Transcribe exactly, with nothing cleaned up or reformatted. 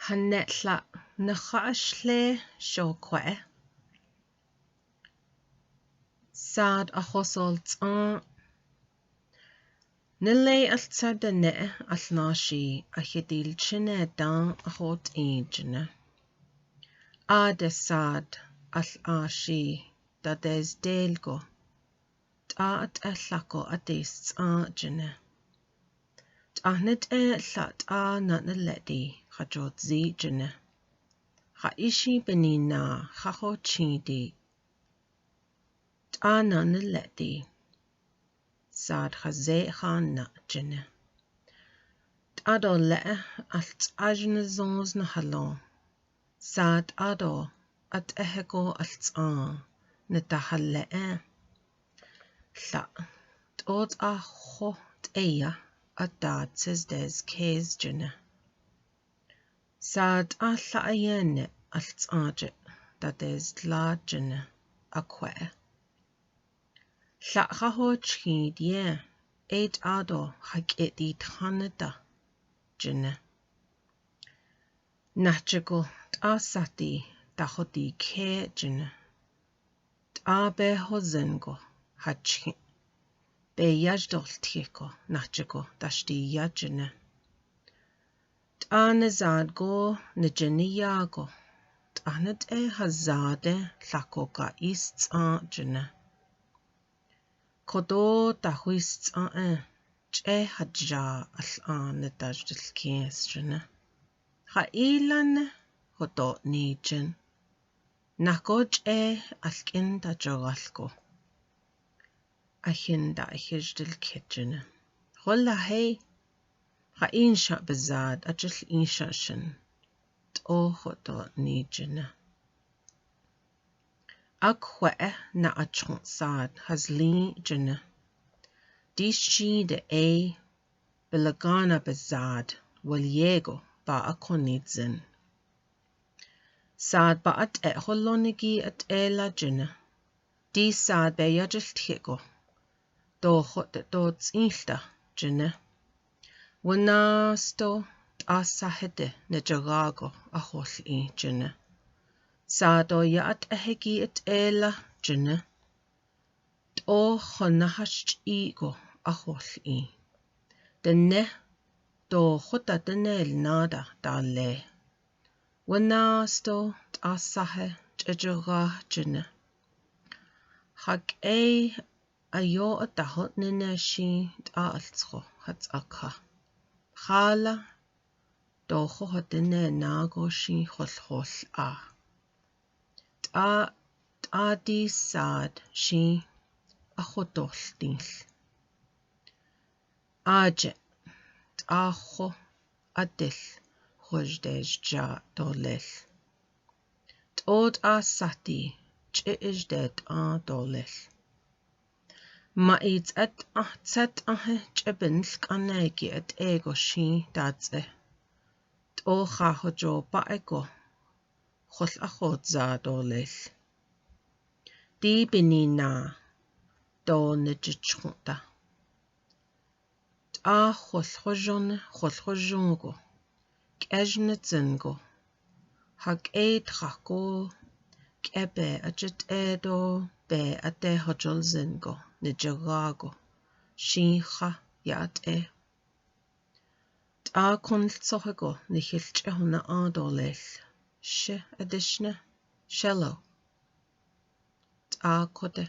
Hanne hla ne kha shle sho khwe. Saad a hosol tsang. Ne lei al tsad ne al na shi a hidil chine dang a hot i jene. A de saad al a shi da des del ko. Ta at a hla ko a des tsang jene. Ta ne te hla ta na ne le di ha jot zi jene. Ha ishi beni na ha ho chi di. Ta na ne le di. Saad ha ze ha na jene. Ta do le al tsaj ne zong ne halong. Saad a do at a he ko al tsang ne ta hal le. Hla tot a ho te ya a da tsez des khes jene. Saad a hla a ye ne al tsang je da des la jene a khwe. Hla ha ho chi die et a do ha ke di than ta jene. Nah che ko ta sa ti ta ho ti khe jene. Ta be ho zen ko ha chi. Be yaj dol ti ko nah che ko ta shti ya jene. Ta ne zad ko ne jene ya ko. Ta ne te ha zade hla ko ka is tsang jene. Ko do ta huis tsang e. Che ha ja al a ne ta jil khes jene. Ha i lan ne ho do ni jen. Nah ko che al kin ta jogal ko. A hin da a hir dil khet jene. Hol la hei. Ha in sha bezad a jil in sha shen. To ho do ni jene. A khwe na a chung saad ha zli jene. Di shi de e. Belagana bezad wal ye ko ba a koni zen. Saad ba at e holonigi at e la jene. Di saad be ya jil ti ko. To ho te to tsing ta jene. Wana sto ta sa he te ne jaga ko a hol i jene. Saad do ya at e he ki at e la jene. To ho na ha chi ko a hol i. Te ne to ho ta te ne na da ta le. Wana sto ta sa he che jaga jene. Ha ke a yo a ta hot ne ne shi ta al tso ha tsakha. Hala to ho ha te ne na ko shi hol hol a. Ta ta di saad shi a ho tol til. A je ta ho a til hoj de ja dolel. To ta sa ti che ij de ta dolel. Ma i tsat a tsat a he che ben lkan e ki at e ko shi ta tse. To ha ho jo pa e ko. Hol a hot za dolel. Di beni na do ne chi chung ta. Ta hol ho jong ne hol ho jong ko. Kej ne zen ko. Ha ke ta ko. Ke be a chet e do be a te ho jol zen ko ne jaga ko. Shi ha ya at e. Ta kon tso he ko ne hil che ho na a dolel. She adishne shallow. Ta ko te